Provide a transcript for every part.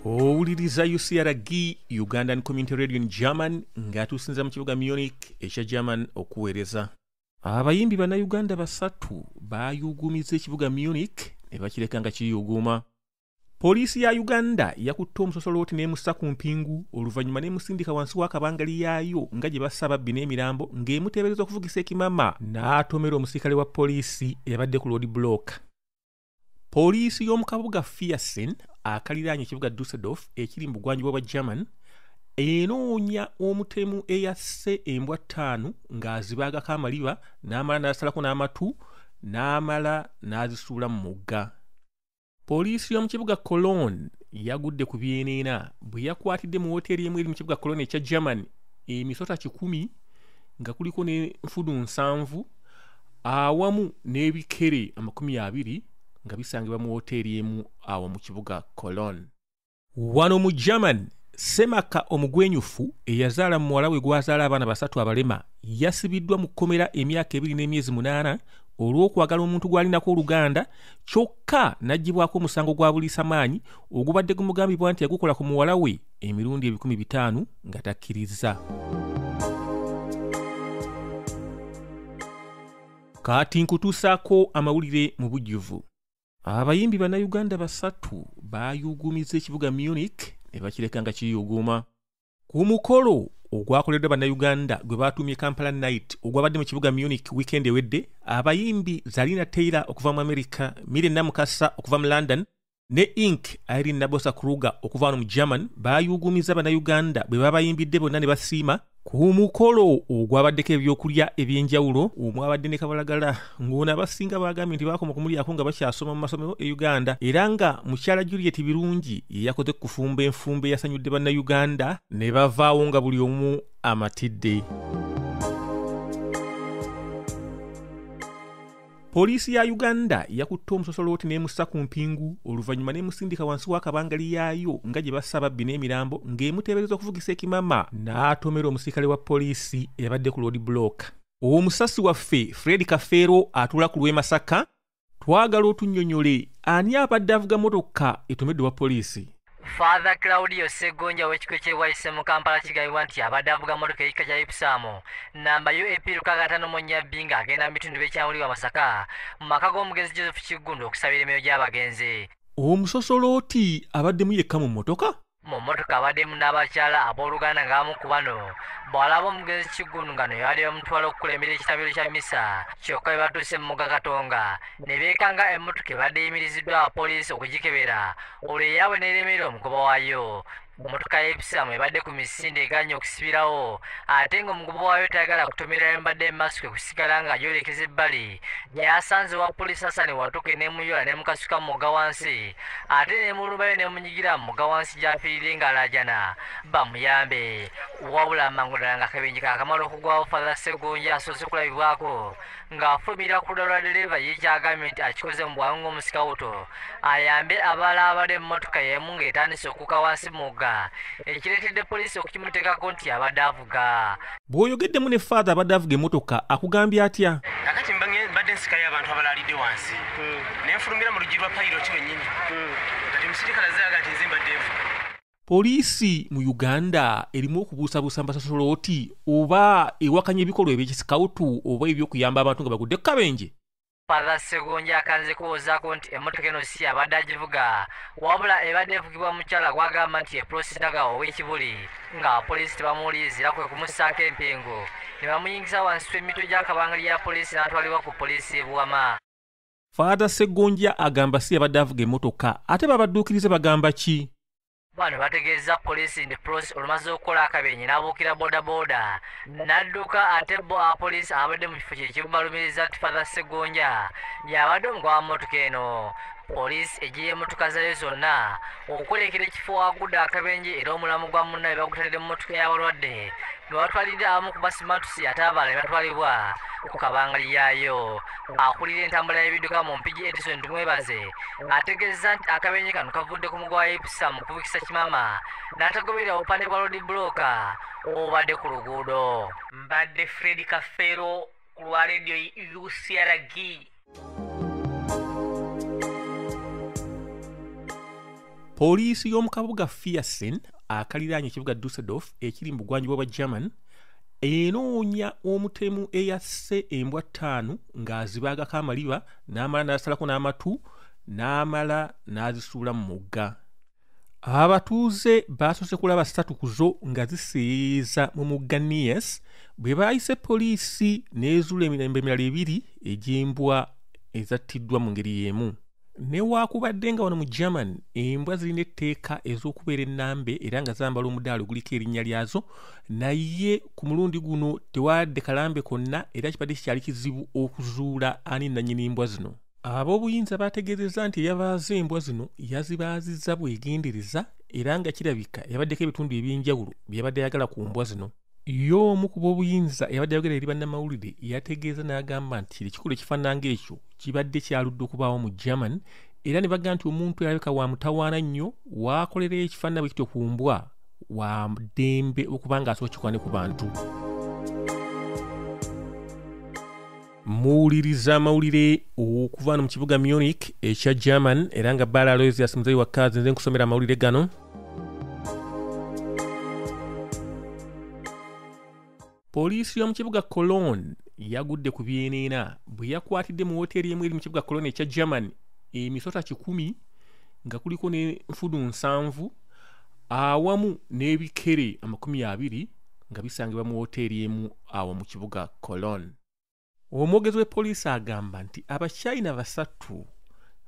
Owuliriza UCRG Ugandan Community Radio in German nga tusinza mu kibuga Munich ekya German okuweereza. Abayimbi bannayuganda basatu baayuuguumizza ekibuga Munich ne bakireka nga kiyuuguuma. Poliisi ya Uganda yakutte omusosolooti n'emussa ku mpingu oluvannyuma n'emusindika wansi w'akabangali yaayo nga gye bassa ababbi n'emirambo ng'emuteebereza okuvugisa ekimama n'atomera omusirikale wa poliisi eyabadde ku road block. Poliisi y'omu kabuga Viersen akaliraanye ekibuga Dusseldorf ekiri mu bugwanjuba bwa German enoonya omutemu eyasse embwa 5 ng'azibaagako amaliba n'amala n'asalako n'amatu n'amala n'azisuula mu mugga. Poliisi y'omu kibuga Cologne yagudde ku byeneena bwe yakwatidde mu woteeri emu eri mu kibuga Cologne ekya German emisota 100 nga kuliko n'enfudu 7 awamu n'ebikere 20 nga bisangibwa mu woteeri emu awo mu kibuga Cologne. Wano mu German, Ssemaka omugwenyufu eyazaala muwala we gwazaala abaana 3 abalema yasibiddwa mu kkomera emyaka 2 n'emyezi 8 olw'okwagala omuntu gw'alinako oluganda, kyokka n'aggyibwako omusango gwa buliisamaanyi ogubadde gumugambibwa nti yagukola ku muwala we emirundi 500 nga takkiriza. Kati nkutuusaako amawulire mu bujjuvu. Abayimbi bannayuganda basatu baayuuguumizza ekibuga Munich ne bakireka nga kiyuuguuma. Ku mukolo ogwakoleddwa bannayuganda gwe baatuumye Kampala Night ogwabadde mu kibuga Munich weekend ewedde, abayimbi Zalina Taylor okuva mu America, Mire Namukasa okuva mu London ne Ink Irene Nabosa Kruger okuva wano mu German baayuuguumizza bannayuganda bwe babayimbidde bonna ne basiima ku mukolo ogwabaddeko ebyokulya ebyenjawulo omwabadde ne kabalagala ng'ono abasinga bagambye nti baakoma okumulyako nga bakyasoma mu masomero e Uganda, era nga mukyala Juliet Birungi ye yakoze kufumba enfumba eyasanyudde bannayuganda ne bavaawo nga buli omu amatidde. Poliisi ya Uganda yakutte omusosolooti n'emussa ku mpingu oluvannyuma n'emusindika wansi w'akabangali yaayo nga gye bassa ababbi n'emirambo ng'emuteebereza okuvugisa ekimama n'atomera omusirikale wa poliisi eyabadde ku road block. Omusasi waffe Fred Kafeero atuula ku lw'e Masaka twagala otunnyonnyole ani abadde avuga mmotoka etomedde wa poliisi. Father Claudio Ssegonja w'ekiko ky'e mu Kampala kigambibwa nti abadde avuga mmotoka ey'ekika kya Ipsum namba UAP 654B ng'agenda mu bitundu by'Ekyamuli wa Masaka mu maka g'omugenzi Joseph Kiggundu okusabira emyoyo gy'abagenzi. Omusosolooti abaddemu yekka mu mmotoka? Mu mmotoka abaddemu n'abakyala abooluganda ng'abamu ku bano bawala b'omugenzi Kiggundu nga no yabadde bamutwala okukulembera ekitabiro kya mmisa, kyokka bwe batuuse mu mugga Katonga ne beekanga emmotoka ebadde eyimiriziddwa abapoliisi okugikebera olwo eyaabwe n'eremera omugoba waayo. Emmotoka y'Ipsum ebadde ku misinde eganye okusibirawo ate ng'omugoba waayo tayagala kutomera embadde emaaso kwe kusigala ng'agyolekeza ebbali gye yasanze wa poliisi Hassan Watuke n'emuyola n'emukasuka mu mugga wansi ate n'emulumbayo n'emunyigira mu mugga wansi gy'afiiridde ng'alaajana bamuyambe. Wabula amangu ddala ng'akabenje kaakamala okugwawo, Father Ssegonja asoose kulabibwako ng'afulumira ku ludda lwa ddereeva ye kyagambye nti akikoze mu bwangu ng'omusikawuto ayambe abalala abali emmotoka y'emu ng'etandise okukka wansi mu mugga ekireetedde poliisi okukimuteekako nti abadde avuga. Bw'oyogeddemu ne Father abadde avuga emmotoka akugambye atya? Kakati mbadde nsikayo abantu abalaalidde wansi ne nfulumira mu luggi lwa payiroti wennyini kati omusirikale azze aga nti nze mbadde nvuga. Poliisi mu Uganda erimu okubuusabuusa mbasosolooti oba ewakanya ebikolwa eby'ekisikawutu oba eby'okuyamba abantu nga bagudde ku kabenje. Father Ssegonja akanze kuwozaako nti emmotoka eno si abadde agivuga wabula ebadde evugibwa mukyala gw'agamba nti ye Prosi Nagawa ow'Ekibuli ng'abapoliisi tebamuwuliriza era kwe kumussaako empingu ne bamuyingiza wansi w'emitwe gy'akabangali ya poliisi n'atwalibwa ku poliisi e Buwama. Father Ssegonja agamba si abadde avuga emmotoka, ate babadduukirize bagamba ki? Bano bategeeza poliisi nti Prosi olumaze okukola akabenje n'abuukira boodabooda n'adduka ate bo abapoliisi abadde mu kifo kye kimu balumiriza nti Father Ssegonja y'abadde omugoba wa mmotoka eno. Poliisi eggye emmotoka zaayo zonna okwolekera ekifo awagudde akabenje era omulamu gwa munnaabwe bagutadde mu mmotoka y'abalwadde ne batwalidde abamu ku basimatusi ate abalala ne batwalibwa ku kabangali yaayo. Akulira entambula y'ebidduka mu Mpigi Edison Tumwebaze ategeezezza nti akabenje kano kavudde ku mugoba wa Ipsum mu kuvugisa kimama n'atagoberera obupande bwa road block obubadde ku luguudo. Mbadde Fred Kafeero ku lwa Radio UCRG. Poliisi y'omu kabuga Viersen akaliraanye ekibuga Dusseldorf ekiri mu bugwanjuba bwa German enoonya omutemu eyasse embwa 5 ng'azibaagako amaliba n'amala n'asalako n'amatu n'amala n'azisuula mu mugga. Abatuuze baasoose kulaba 3 ku zo nga ziseeyeeyeza mu mugga Nies bwe baayise poliisi n'ezuula emirembe emirala 2 egy'embwa ezattiddwa mu ngeri y'emu. Newaakubadde nga wano mu German embwa zirina etteeka ez'okubeera ennambe era nga zambala omudaali oguliko erinnya lyazo, naye ku mulundi guno tewadde kalambe konna era kibadde kikyali kizibu okuzuula ani nannyini mbwa zino. Ab'obuyinza baategeezezza nti eyabaaza embwa zino yazibaazizza bwegendereza era nga kirabika yabaddeko ebitundu eby'enjawulo bye yabadde ayagala ku mbwa zino. Ye omu ku b'obuyinza eyabadde ayogera eri bannamawulire yategeeza n'agamba nti ekikolwa ekifaanana ng'ekyo kibadde kyaludde okubaawo mu German era ne bagamba nti omuntu alabika wa mutawaana nnyo waakolera ekifaanana bwe kityo ku mbwa wa ddembe okuba ng'asobola okukikola ne ku bantu. Muwuliriza amawulire okuva mu kibuga Munich ekya German era nga Bala Aloysius Muzeyi wa Kazi nze nkusomera amawulire gano. Poliisi y'omu kibuga Cologne yagudde ku byeneena bwe yakwatidde mu woteeri emu eri mu kibuga Cologne ekya German emisota 100 nga kuliko n'enfudu 7 awamu n'ebikere 20 nga bisangibwa mu woteeri emu awo mu kibuga Cologne. Omwogezi w'epoliisi agamba nti Abachina 3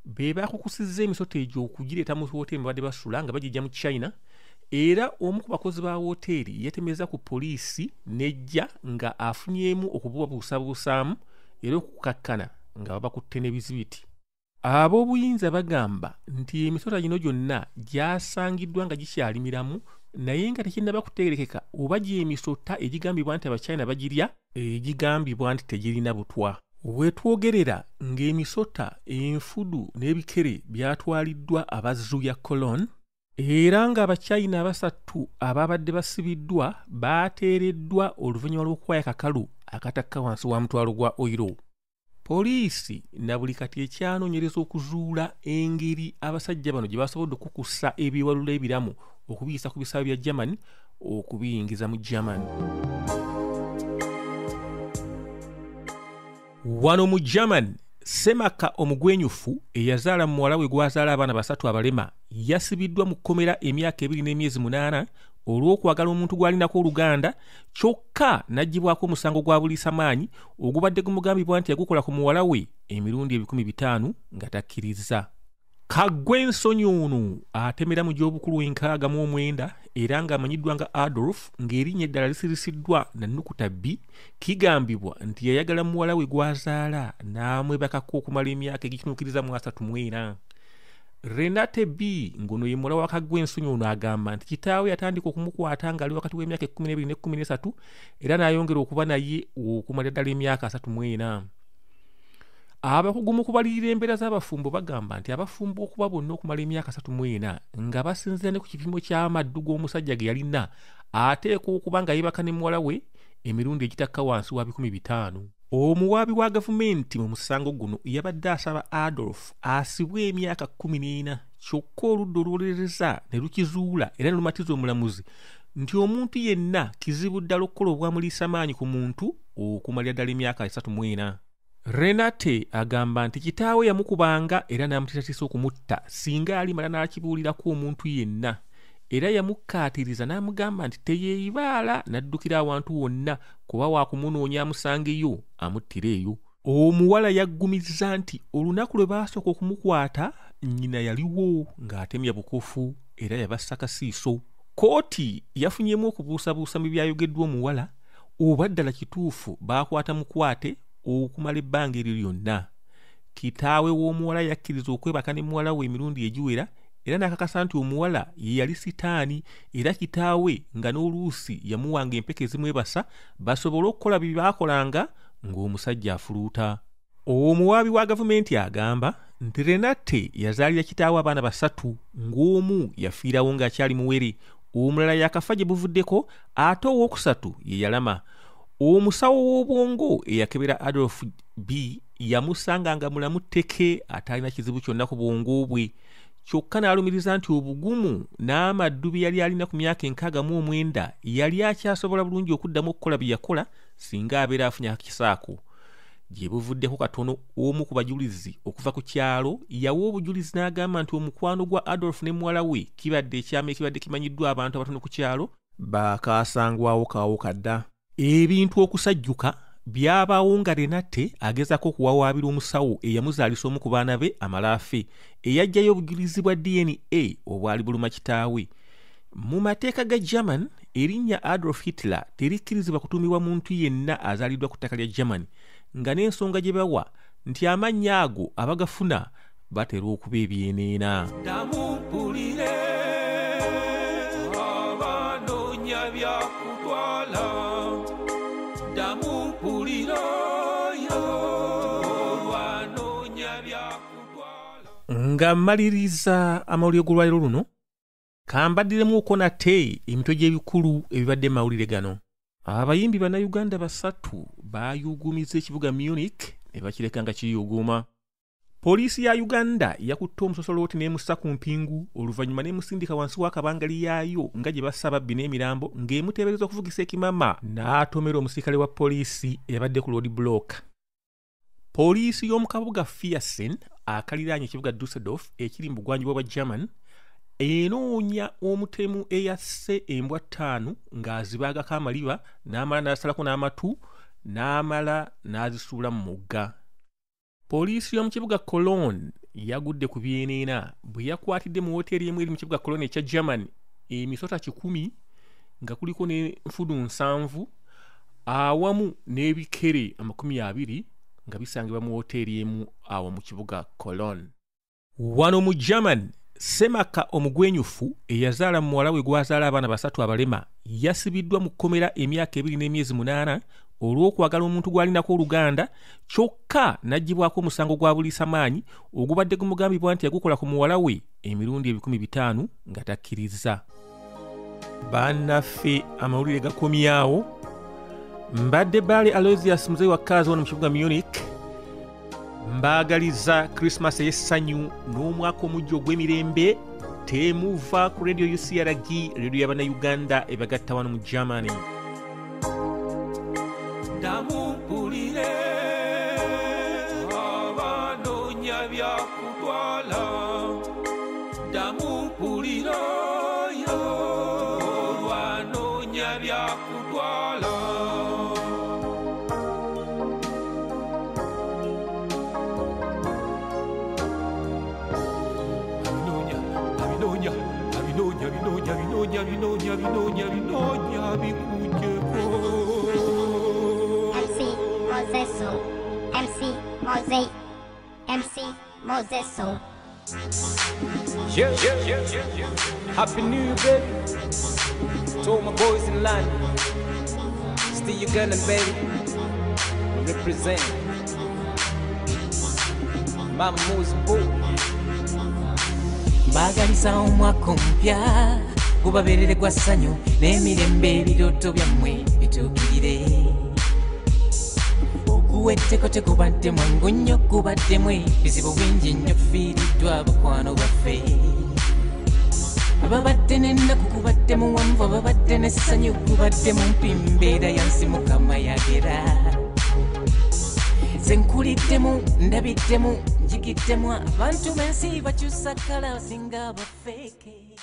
be baakukusizza emisota egyo okugireeta mu woteeri mwe babadde basula nga bagijja mu China, era omu ku bakozi ba woteeri yatemeza ku poliisi n'ejja nga afunyeemu okububabuusabuusaamu era okukakkana nga babakutte n'ebizibiti. Ab'obuyinza bagamba nti emisota gino gyonna gyasangiddwa nga gikyali miramu naye nga tekinnaba kutegeerekeka oba gy'emisota egigambibwa nti Abachina bagirya egigambibwa nti tegirina butwa. Wetwogerera ng'emisota, enfudu n'ebikere byatwaliddwa abazzu ya Cologne era ng'Abachina 3 ababadde basibiddwa baateereddwa oluvannyuma lw'okuwaya kakalu akatakka wansi wa mutwalo gwa oyiro. Poliisi na buli kati ekyanoonyereza okuzuula engeri abasajja bano gye basobodde okukusa ebiwalula ebiramu okubiyisa ku bisaawe bya German okubiyingiza mu German. Wano mu German, Ssemaka omugwenyufu eyazaala muwala we gwazaala abaana 3 abalema yasibiddwa mu kkomera emyaka 2 n'emyezi 8 olw'okwagala omuntu gw'alinako oluganda, kyokka n'aggyibwako omusango gwa buliisamaanyi ogubadde gumugambibwa nti yagukola ku muwala we emirundi 5,000 nga takkiriza. Kaggwe ensonyi ono atemera mu gy'obukulu 69 era ng'amanyiddwa nga Adolf ng'erinnya eddala lisirisiddwa na nnukuta B, kigambibwa nti yayagala muwala we gw'azaala n'amwebakako okumala emyaka egitunuukiriza mu 34. Renate B ng'ono ye muwala wa Kaggwe ensonyi ono agamba nti kitaawe yatandika okumukwata ng'ali wakati w'emyaka 12 ne 13 era n'ayongera okuba naye okumala ddala emyaka 34. Abakugu mu kubalirira embeera z'abafumbo bagamba nti abafumbo okuba bonna okumala emyaka 34 nga basinziira ne ku kipimo ky'amaddu g'omusajja ge yalina ateekwa okuba nga yeebaka ne muwala we emirundi egitakka wansi wa 5,000. Omuwaabi wa gavumenti mu musango guno yabadde asaba Adolf asibwe emyaka 14, kyokka oludda oluwolereza ne lukizuula era ne lumatiza omulamuzi nti omuntu yenna kizibu ddala okukola obwamuliisamaanyi ku muntu okumalira ddala emyaka 34. Renate agamba nti kitaawe yamukubanga era n'amutiisatiisa okumutta singa alimala n'akibuulirako omuntu yenna, era yamukkaatiriza n'amugamba nti teyeeyibaala n'addukira awantu wonna kuba waakumunoonya amusangeyo amuttira eyo. Omuwala yaggumizza nti olunaku lwe baasooka okumukwata nnyina yaliwo ng'atemya bukufu era yabassa kasiiso. Kkooti yafunyeemu okubuusabuusa mu byayogeddwa omuwala oba ddala kituufu baakwata mukwate okumala ebbanga eryo lyonna. Kitaawe w'omuwala yakkiriza okwebaka ne muwala we emirundi egiwera era n'akakasa nti omuwala ye yali sitaani, era kitaawe nga n'oluusi yamuwanga empeke ezimwebasa basobole okukola bye baakolanga ng'omusajja afuluuta. Omuwaabi wa gavumenti agamba nti Renate yazaalira kitaawe abaana 3 ng'omu yafiirawo ng'akyali muwere, omulala yakafa gye buvuddeko ate owookusatu ye yalama. Omusawo w'obwongo eyakebera Adolf B yamusanga nga mulamu tteke atalina kizibu kyonna ku bwongo bwe, Kyokka n'alumiriza nti obugumu n'amaddu bye yali alina ku myaka 69 yali akyasobola bulungi okuddamu okukola bye yakola singa abeera afunye akakisaako. Gye buvuddeko katono omu ku bajulizi okuva ku kyalo yawa obujulizi n'agamba nti omukwano gwa Adolf ne muwala we kibadde ekyama ekibadde kimanyiddwa abantu abatono ku kyalo baakasangwawo kaawo kadda. Ebintu okusajjuka byabaawo nga Renate agezaako okuwawaabira omusawo eyamuzaalisa omu ku baana be amalaafe eyaggyayo obujulizi bwa DNA obwali buluma kitaawe. Mu mateeka ga German, erinnya Adolf Hitler terikkirizibwa kutuumibwa muntu yenna azaaliddwa ku ttaka lya German, nga n'ensonga gye bawa nti amannya ago abagafuna batera okuba ebyeneena. Damumpulire abanoonya byakutwala, damumpulire oyo olwanoonya byakutwala. Nga mmaliriza amawulire g'olwaliro luno, kambaddiremu nate emitwe gy'ebikulu ebibadde mu mawulire gano. Abayimbi bannayuganda basatu baayuuguumizza ekibuga Munich ne bakireka nga kiyuuguuma. Poliisi ya Uganda yakutte omusosolooti n'emussa ku mpingu oluvannyuma n'emusindika wansi w'akabangali yaayo nga gye bassa ababbi n'emirambo ng'emuteebereza okuvugisa ekimama n'atomera omusirikale wa poliisi eyabadde ku road block. Poliisi y'omu kabuga Viersen akaliraanye ekibuga Dusseldorf ekiri mu bugwanjuba bwa German enoonya omutemu eyasse embwa 5 ng'azibaagako amaliba n'amala n'asalako n'amatu n'amala n'azisuula mu mugga. Poliisi y'omu kibuga Cologne yagudde ku byeneena bwe yakwatidde mu woteeri emu eri mu kibuga Cologne ekya German emisota 100 nga kuliko n'enfudu 7 awamu n'ebikere 20 nga bisangibwa mu woteeri emu awo mu kibuga Cologne. Wano mu German, Semaka omugwenyufu eyazaala muwala we gwazaala abaana 3 abalema yasibiddwa mu kkomera emyaka 2 n'emyezi 8 olw'okwagala omuntu gw'alinako oluganda, kyokka n'aggyibwako omusango gwa buliisamaanyi ogubadde gumugambibwa nti yagukola ku muwala we emirundi 5,000 nga takkiriza. Bannaffe amawulire gakomyawo. Mbadde Bbaale Aloysius Muzeeyi wa Kaazi wano mu kibuga Munich. Mbaagaliza Christmas ey'essanyu n'omwaka omujja ogw'emirembe. Temuva ku Radio UCRG, radio y'Abannayuganda ebagatta wano mu Germany. Damumpulire abanoonya byakutwala, damumpulire oyo olwanoonya byakutwala. Abinoonya, abinoonya, abinoonya, abinoonya, abinoonya, abinoonya bikujjeko. MC Mozeso, MC Moze, MC Mozeso. Yeah, yeah, yeah, yeah. Happy New Year, baby. To all my boys in London. Still Ugandan, baby. Represent. Mama Muzimbu. Mbaagaliza omwaka omupya gubabeerere gwa ssanyu n'emirembe ebirooto byammwe bituukirire. Oguwetteko tegubadde mwangu nnyo gubaddemu ebizibu bingi nnyo tufiiriddwa abakwano baffe. Ababadde n'ennaku gubadde muwanvu, ababadde n'essanyu gubadde mumpi, mbeera ya nsi Mukama yagera. Nze nkuliddemu, ndabiddemu, njigiddemu, abantu b'ensi bakyusa kkala singa bafeeke.